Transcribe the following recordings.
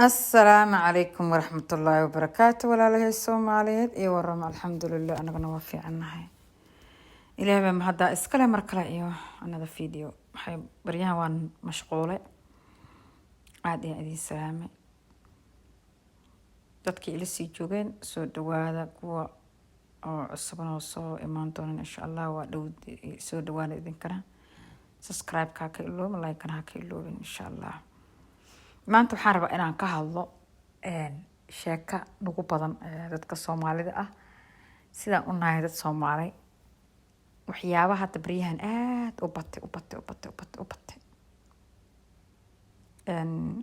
Asalaamu calaykum waraxmatullaahi wabarakaatu. Walaalahay Soomaaliyeed iyo warama, alxamdulilah, anaguna waa fiicannahay. Ilaah baa mahaddaa iskale. Mar kale iyo another video. Waxay baryahan waan mashquulay. Aada ayaan idiin salaamay dadkii ila sii joogeen, soo dhawaada. Kuwa oo cusubna oo soo imaan doonan, insha Allah, waa dhow, soo dhawaada idinkana. Subscribe-ka ha ka iloobin, like-kana ha ka iloobin, insha Allah. Maanta waxaan rabaa inaan ka hadlo sheeka nagu badan dadka Soomaalida ah. Sidaan u nahay dad Soomaali, waxyaabaha hadda baryahan aada u batay, u batay, u batay, u batay, u batay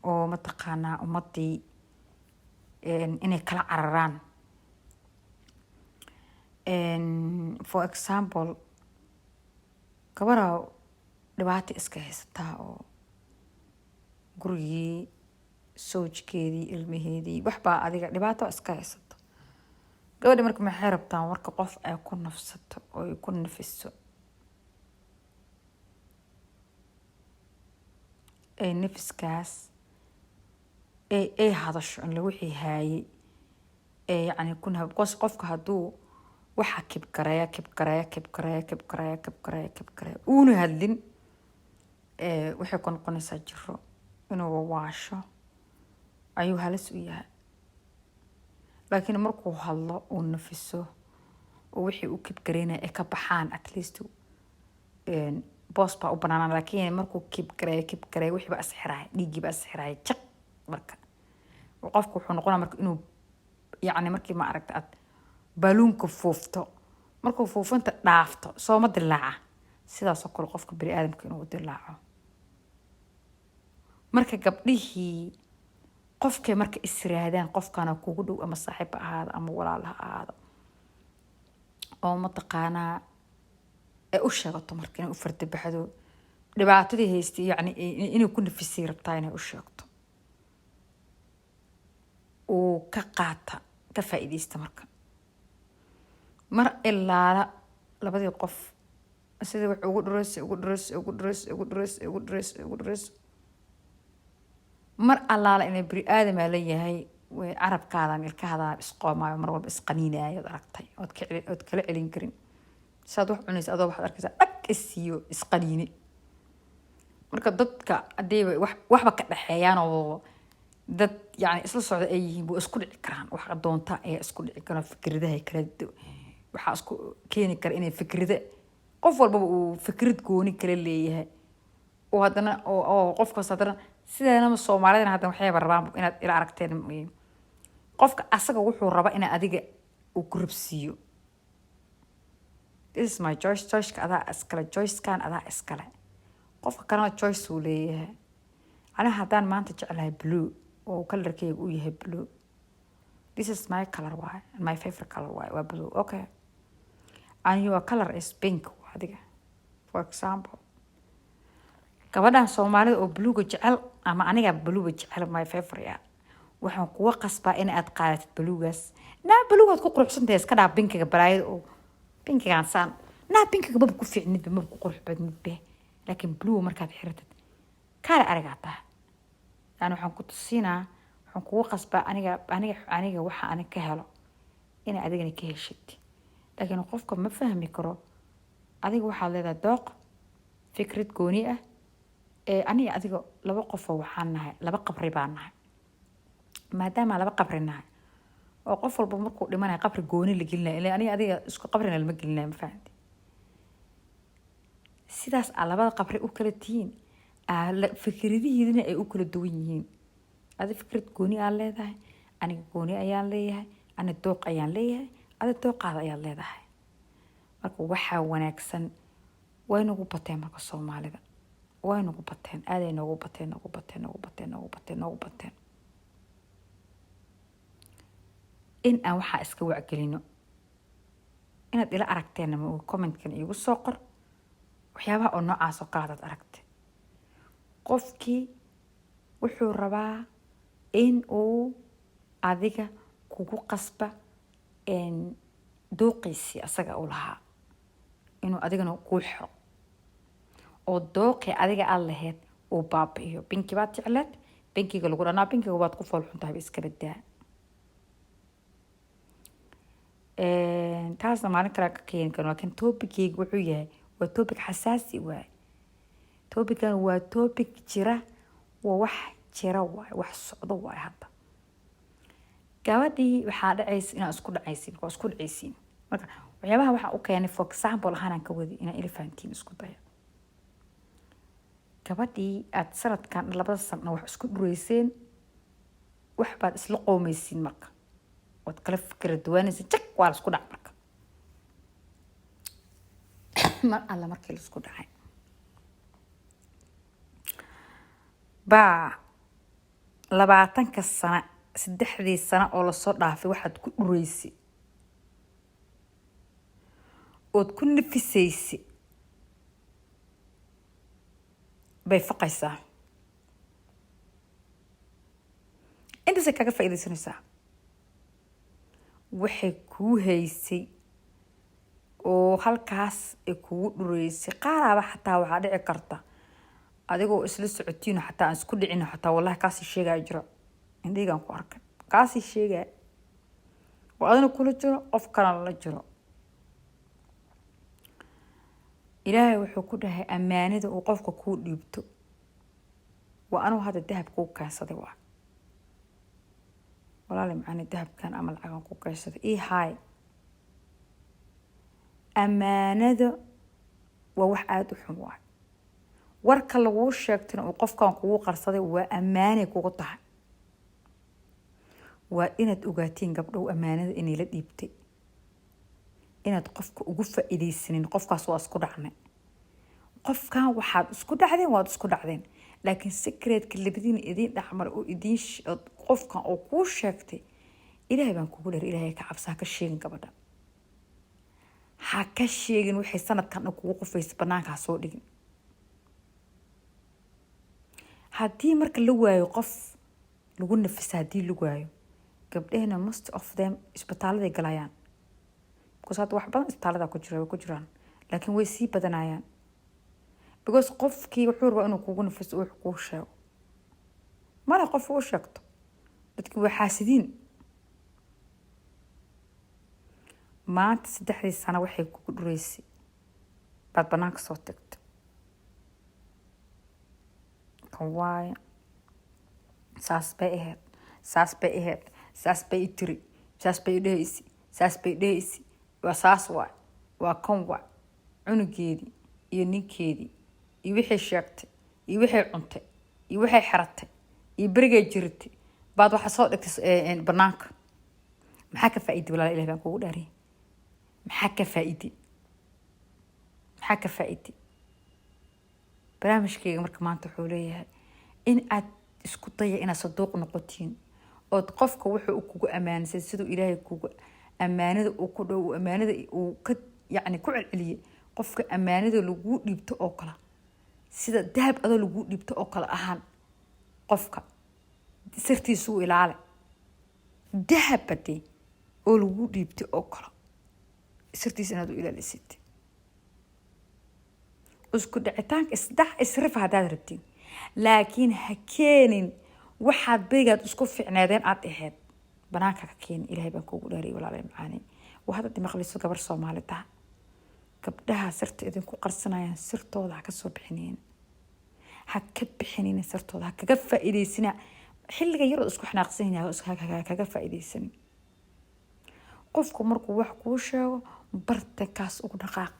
oo mataqaanaa ummadii inay kala cararaan. For example, gabaraa dhibaato iska haysataa oo gurigii, soojkeedii, ilmaheedii, waxbaa adiga dhibaato iska haysato gabadhi. Marka maxay rabtaan? Marka qof ay ku nafsato oo ay ku nafiso, ay nafiskaas ay hadasho in wixii haayay ee yacni ku because qofka hadduu waxa kibgareeya, kibgareeya, kibgareeya, kibgareeya, kibgareeya, kibgareeya, uuna hadlin, waxay ku noqonaysaa jiro inuu waasho ayuu halis u yahay. Laakiin markuu hadlo, uu nafiso oo wixii uu kibgareynaya ay ka baxaan, at least boos baa u banaanaan. Laakiin markuu kibgareeyo, kibgareeyo, wixii baa isxiraaya, dhiiggii baa isxiraaya, jaq. Marka qofku wuxuu noqonaa marka inuu yacni markii, ma aragta, aad baaluunka fuufto, markuu fuufinta dhaafto, sooma dilaaca? Sidaasoo kale qofka bani aadamka inuu dilaaco. Marka gabdhihii qofkay marka israadaan, qofkana kugu dhow, ama saaxiib ha ahaado ama walaal ha ahaado, oo mataqaanaa ay u sheegato, marka inay u fardabaxdo dhibaatadii haystay, yacni inay ku nafisay rabtaa, inay u sheegto, uu ka qaata, ka faa'iidaysta. Marka mar ilaala labadii qof sidii wax ugu dhureysa, ugu dhureysa, ugu dhureysa, ugu dhureysa, ugu dhureysa, ugu dhureysa, mar allaala inay beri aadamaa leeyahay way carabkaadan, ilkahaadan isqoomaayo, mar walba isqaniinaayo, ood aragtay ood ka ood kala celin karin. Saad wax cunaysa, adoo waxaad arkaysaa dhag isiiyo isqaniine. Marka dadka haddayba wax waxba ka dhexeeyaan oo dad yani isla socda ay yihiin, waa isku dhici karaan. Wax doonta ayaa isku dhici karaan. Fikradaha kala waxaa isku keeni kara inay fikrada qof walbaba uu fikrad gooni kala leeyahay, oo haddana oo qof kasta haddana sideedaba Soomaalidana haddana waxayba rabaan inaad ila aragteen. Qofka asaga wuxuu rabaa ina adiga uu ku rabsiiyo. "This is my choice." Choiceka adaa iskale, choicekan adaa iskale. Qofka kalena choice uu leeyahay. Aniga haddaan maanta jeclahay blue oo colorkeyga uu yahay blue, this is my color waay, my favorite color waay, waa blue, okay, and your color is pink adiga. For example, gabadhan Soomaalida oo bluega jecel ama aniga bluega jecel, my favorite ah, waxaan kuga qasbaa in aad qaadatid bluegaas. Naa, bluegaad ku quruxsantahay, iska dhaa pinkiga balaayada oo pinkigaan saan. Naa, pinkiga maba ku fiicnidba, maba ku qurux badnidbe, laakiin blue markaad xiratid kaale arigaa tahay. Yani waxaan ku tusinaa, waxaan kugu qasbaa aniga waxa aniga ka helo ina adigana ka heshid. Laakiin qofka ma fahmi karo. Adiga waxaad leedahay dooq, fikrad gooni ah. Ee aniga adiga laba qofoo waxaan nahay, laba qabri baan nahay. Maadaama laba qabri nahay oo qof walba markuu dhimanayo qabri gooni la gelinayo, ila aniga adiga isku qabrina lama gelinayo, ma fahanti? Sidaas aa labada qabri u kala tihiin, fikradihiidina ay u kala duwan yihiin. Adi fikrad gooni aad leedahay, aniga gooni ayaan leeyahay. Ani dooq ayaan leeyahay, adi dooqaada ayaad leedahay. Marka waxaa wanaagsan, way nagu bateen. Marka Soomaalida way nagu bateen, aaday noogu bateen, noogu bateen, noogu bateen, noogu bateen, noogu bateen. In aan waxaa iska wacgelino, inaad ila aragteen ma commentkan iigu soo qor waxyaabaha oo noocaas oo kale hadaad aragtay. Qofkii wuxuu rabaa in uu adiga kugu qasba dooqiisii asaga uu lahaa, inuu adigana kuu xiro oo dooqii adiga aada lahayd uu baabi'iyo. Pinki baad jecleed, pinkigaas aad jecleed. Pinkiga lagu dhanaa, pinkiga waad ku foolxun tahay, iska badaa. Taasna maalin kale ka keeni karno, laakiin topicgeyga wuxuu yahay, waa topic xasaasi waay. Topican waa topic jira, waa wax jira waay, wax socdo waay. Hadda gabadhii waxaa dhacaysa inaa isku dhacaysiin, waa isku dhacaysiin. Marka waxyaabaha waxaa u keenay, for example ahaan ka wadi inaa ila fahantiin isku daya. Gabadhii aad sanadkan, 2da sano wax isku dhureyseen, wax baad isla qoomeysiin, marka waad kala fikra duwanaysa, jag, waa la isku dhac. Marka mar alla markii la isku dhacay baa 20ka sano, 3dii sano oo lasoo dhaafay, waxaad ku dhureysay ood ku nafisaysay bay faqaysaa. Intaasay kaga faa'iidaysanaysaa waxay kuu haysay oo halkaas ay kugu dhureysay. Qaaraaba xataa waxaa dhici karta adigoo isla socotiino, xataa aan isku dhicin, xataa wallahi kaasii sheegaya jiro, indhaygaan ku arkay, kaasii sheegaya oo adina kula jiro, qof kalena la jiro. Ilaahay wuxuu ku dhahay ammaanada uu qofka kuu dhiibto waa anuu hadda dahab kuu keensaday, waa walaali macani, dahabkan ama lacagan ku keensaday ii haay. Ammaanada waa wax aada u xun waay. Warka laguu sheegtana uu qofkan kugu qarsaday waa ammaanay kugu tahay. Waa inaad ogaatiin, gabdhow, ammaanada inay la dhiibtay inaad qofka ugu faa-iideysanin. Qofkaas waa isku dhacnay, qofkan waxaad isku dhacdeen, waad isku dhacdeen, laakiin secretka labadiina idiin dhexmara oo idiin qofkan oo kuu sheegtay, Ilaahay baan kugu dheer, Ilaahay ka cabsa, ha ka sheegin gabadha, ha ka sheegin. Waxay sanadkan dhan kugu qufaysa banaanka ha soo dhigin. Haddii marka la waayo qof lagu nafisa, haddii la waayo, gabdhehena most of them isbitaaladay galayaan, because hadda wax badan isbitaalada ku jira, way ku jiraan, laakiin way sii badanayaan, because qofkii wuxuu rabaa inuu kugu nafiso, wax kuu sheego mana qof u sheegto. Dadki waa xaasidiin. Maanta 3dii sano waxay kugu dhureysay baad banaanka soo tagtay. Kan waaye, saas bay ahayd, saas bay ahayd, saas bay i tiri, saas bay dhehaysi, saas bay dhehaysi, waa saas waay, waa kan waay. Cunugeedii iyo ninkeedii iyo wixii sheegtay iyo wixii cuntay iyo waxay xiratay iyo berigay jiratay baad waxa soo dhigtay banaanka. Maxaa ka faa'iiday, walaal? Ilaah baan kugu dhaariyay, maxaa ka faa'iiday? Maxaa ka faa'iiday? Barnaamijkayga marka maanta wuxuu leeyahay in aad isku daya inaad saduuq noqotiin, ood qofka wuxuu kugu amaansay, siduu Ilaahay kugu ammaanada uu ku dhow, ammaanada uu ka yacni ku celceliyay, qofka ammaanada laguu dhiibto oo kale, sida dahab adoo laguu dhiibto oo kale ahaan, qofka sirtiisu u ilaali. Dahab badee oo laguu dhiibtay oo kale sirtiisa inaad u ilaalisid. Isku dhicitaanka isdhax isrifa haddaad rabtiin, laakiin ha keenin waxaad berigaad isku ficneedeen aad ahayd banaanka ka keenin. Ilaahay baan kuugu dhaariyay, walaalay macaani, waa hadda maqliso gabar Soomaali taha, gabdhaha sirta idinku qarsanayaan sirtooda ha kasoo bixinin, ha ka bixinin sirtooda, ha kaga faa'iideysina xilliga yarood isku xanaaqsan yahay, kaga faa'iideysanin. Qofku markuu wax kuu sheego, bartankaas ugu dhaqaaq.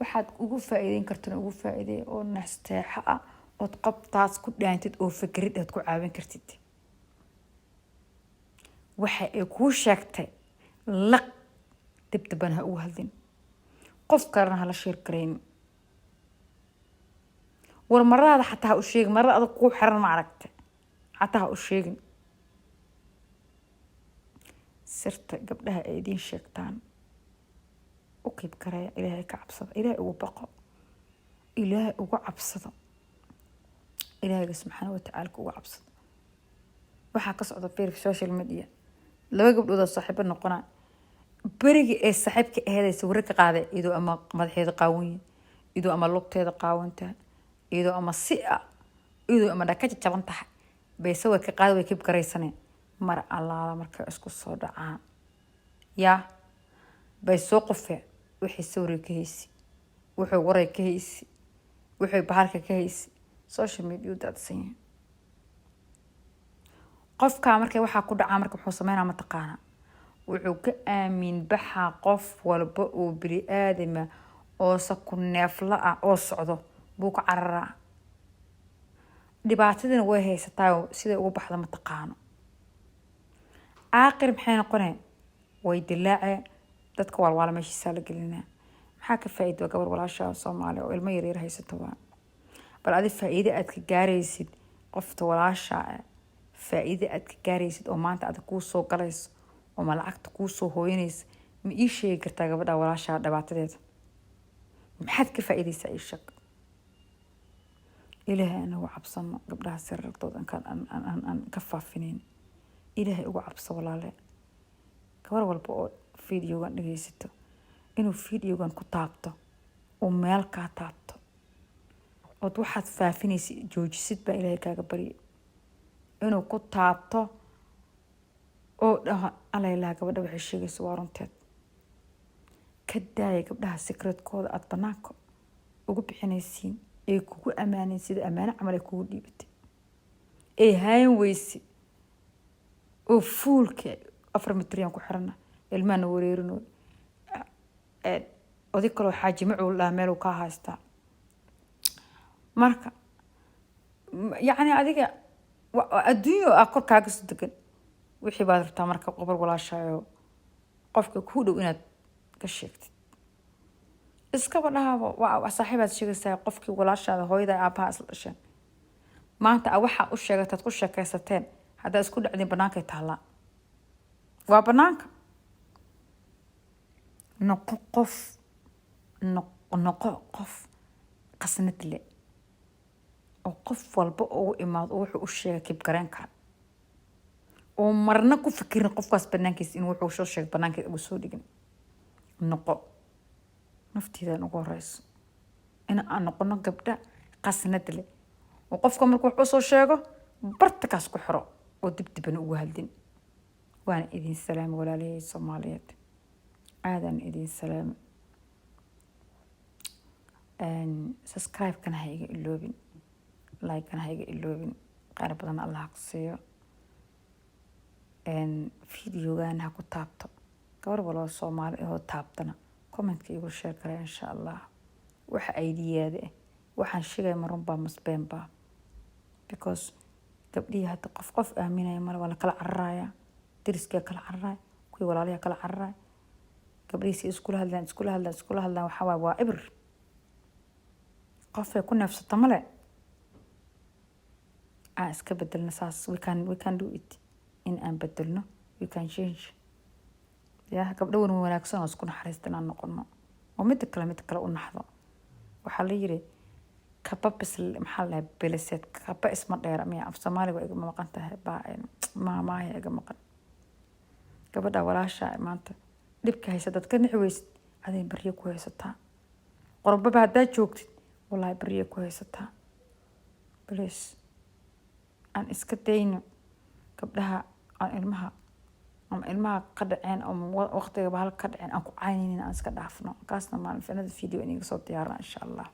Waxaad ugu faa'iideyn kartana ugu faa'iideey, oo nasteexo ah ood qobtaas ku dhaantid oo fikrid aad ku caawin kartid. Waxa ay kuu sheegtay laq, dibdibana ha ugu hadlin, qof kalena hala share garayn. War maradaada xataa ha u sheegin, marada adag kuu xiran ma aragta, xataa ha u sheegin. Sirta gabdhaha ay idiin sheegtaan u qiib karaya. Ilaahay ka cabsada, Ilaahay ugu baqo, Ilaahay ugu cabsado, Ilaahayga subxaana watacaala uga cabsado. Waxaa ka socda fiir social media, laba gabdhood oo saaxiibo noqona, berigii ee saaxiibka aheed sawiro ka qaaday, iyadoo ama madaxeeda qaawan yihin, iyadoo ama lugteeda qaawan tahay, iyadoo ama si ah, iyadoo ama dhaka jajaban tahay. Bay sawirka qaadi, way kib garaysane. Mar allaala markay isku soo dhacaan, yaa bay soo qufeen wixii sawirka ka haysi, wuxuu waray ka haysi, wuxuu bahalka ka haysi, social media u daadsan yahay. Qofkaa markay waxaa ku dhacaa, marka muxuu sameynaa? Mataqaana, wuxuu ka aamin baxaa qof walba oo bini aadama oo saku neefla ah oo socdo buu ka cararaa. Dhibaatadiina way haysataa, siday ugu baxda mataqaano. Aakhir maxay noqonee? Way dilaacee. Dadka waalwaala meeshiisaa la gelinaa. Maxaa ka faa-iida? Gabar walaasha Soomaaliya oo ilmo yaryar haysato waa. Bal adi faa-iide aad ka gaaraysid qofta walaasha, faa-iide aad ka gaaraysid oo maanta aad kuu soo galayso oo ma lacagta kuu soo hooyanaysa, ma ii sheegi kartaa? Gabadha walaasha dhibaatadeeda maxaad ka faa-iideysaa? Ii sheeg. Ilaahay aan ugu cabsano gabdhaha sirartooda aan ka faafinayn. Ilaahay ugu cabso, walaale. Gabar walba oo videogan dhegeysato, inuu videogan ku taabto oo meel kaa taabto ood waxaad faafinaysa joojisid baa Ilaahay kaaga baryay. Inuu ku taabto oo dhaho, "Alaylaha, gabadha waxay sheegaysa waa runteed." Ka daaya gabdhaha secretkooda aada banaanka ugu bixinaysiin ee kugu ammaaneen, sida ammaano camal ay kugu dhiibatay ee hayn weyse oo fuulka 4 mitriyaan ku xirana, ilmahana wareerinoy, oday kaloo xaaji macuul dhaha meeluu kaa haystaa. Marka yacni adiga adduunyo ah kor kaaga soo degan wixii baad rabtaa. Marka qobol walaashayo, qofka kuu dhow inaad ka sheegtid iskaba dhahaabo. Waa saaxiibaad sheegaysaa. Qofkii walaashaada, hooyada, aabaha isla dhasheen, maanta a waxaa u sheegataad ku sheekaysateen, haddaa isku dhacdin, banaankay taallaa, waa banaanka. Noqo qof, noqo qof qasnad le oo qof walba ugu imaado oo wuxuu u sheegay keep gareyn kara, oo marna ku fikirin qofkaas banaankiisa inuu wuxuu soo sheegay banaankiisa ugu soo dhigin. Noqo nafteedan ugu horeyso in aan noqono gabdha qasnad leh oo qofka markuu wax usoo sheego bartakaas ku xiro oo dib dibana ugu hadlin. Waana idin salaamay, walaalahey Soomaaliyeed, aadaan idin salaamay. Subscribe-kana ha iga iloobin, like-kana ha iga iloobin. Qaar badan Allah ha ku siiyo. Videogan ha ku taabto gabar waloo Soomaali ahoo taabtana, commentka igu share kara, insha Allah. Waxa ideaada ah waxaan sheegaya ma runbaa masbeenbaa? Because gabdhihii hadda qof qof aaminaya male. Waa la kala cararaya, dariskii kala cararaya, kuwii walaalihi kala cararaya. Gabdhihii si iskula hadlaan, iskula hadlaan, iskula hadlaan, waxaa waaye waa ibir. Qofay ku neefsato male. Aan iska bedelno saas. We can do it in aan bedelno. We can change. Ya gabdho wan wanaagsan oo isku naxariista inaan noqono, oo mida kale u naxdo. Waxaa la yiri kaba bis, maxaa la dhahay, beliseed kaba isma dheera miya? Af Soomaaliga waa iga maqan tahay, baa maamaaya iga maqan. Gabadha walaasha maanta dhibka haysa dad ka nixi weysid, aday baryo ku haysataa. Qorbaba haddaa joogtid, wallaahi baryo ku haysataa. Please, aan iska dayno gabdhaha aan ilmaha ama ilmaha ka dhaceen ama waqtigaba halka ka dhaceen aan ku caynaynin, aan iska dhaafno. Kaasna maalin ficnada video iniga soo diyaarna, insha Allah.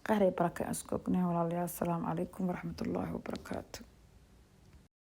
Khayr iyo baraka aan isku ognahay, walaalayaal. Asalaamu calaykum waraxmatullaahi wabarakaatu.